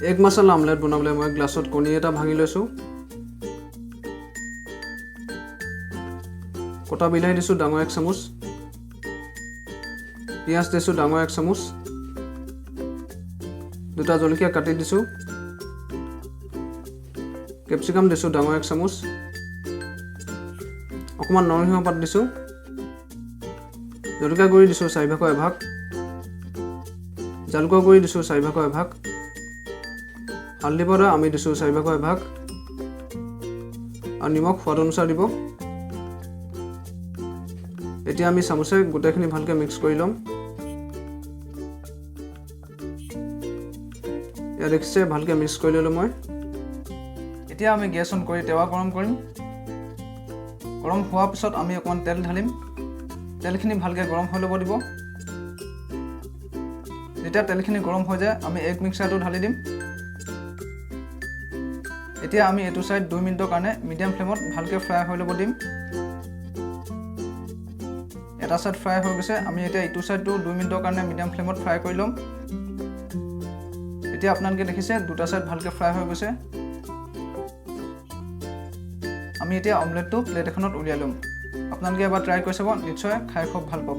Egg মছলা omelette বনাবলৈ মই গ্লাছত কণী এটা ভাঙি লৈছোঁ। কটা বিলাহী দিছোঁ ডাঙৰ এক চামুচ, পিঁয়াজ দিছোঁ ডাঙৰ এক চামুচ, দুটা জলকীয়া কাটি দিছোঁ, কেপচিকাম দিছোঁ ডাঙৰ এক চামুচ, অকণমান নৰসিংহ পাত দিছোঁ, জলকীয়া গুড়ি দিছোঁ চাৰি ভাগৰ এভাগ, জালুকৰ গুড়ি দিছোঁ চাৰি ভাগৰ এভাগ, হালধি পাউডাৰ আমি দিছোঁ চাৰি ভাগৰ এভাগ আৰু নিমখ সোৱাদ অনুসাৰে দিব। এতিয়া আমি চামুচে গোটেইখিনি ভালকৈ মিক্স কৰি ল'ম। ইয়াত দেখিছে, ভালকৈ মিক্স কৰি ল'লোঁ মই। এতিয়া আমি গেছ অন কৰি টেৱা গৰম কৰিম। গৰম হোৱাৰ পিছত আমি অকণমান তেল ঢালিম। তেলখিনি ভালকৈ গৰম হৈ ল'ব দিব। যেতিয়া তেলখিনি গৰম হৈ যায়, আমি এগ মিক্সাৰটো ঢালি দিম। এতিয়া আমি এইটো ছাইড 2 মিনিটৰ কাৰণে মিডিয়াম ফ্লেমত ভালকৈ ফ্ৰাই হৈ ল'ব দিম। এটা ছাইড ফ্ৰাই হৈ গৈছে। আমি এতিয়া ইটো ছাইডটো 2 মিনিটৰ কাৰণে মিডিয়াম ফ্লেমত ফ্ৰাই কৰি ল'ম। এতিয়া আপোনালোকে দেখিছে, দুটা ছাইড ভালকৈ ফ্ৰাই হৈ গৈছে। আমি এতিয়া অমলেটটো প্লেট এখনত উলিয়াই ল'ম। আপোনালোকে এবাৰ ট্ৰাই কৰি চাব, নিশ্চয় খাই খুব ভাল পাব।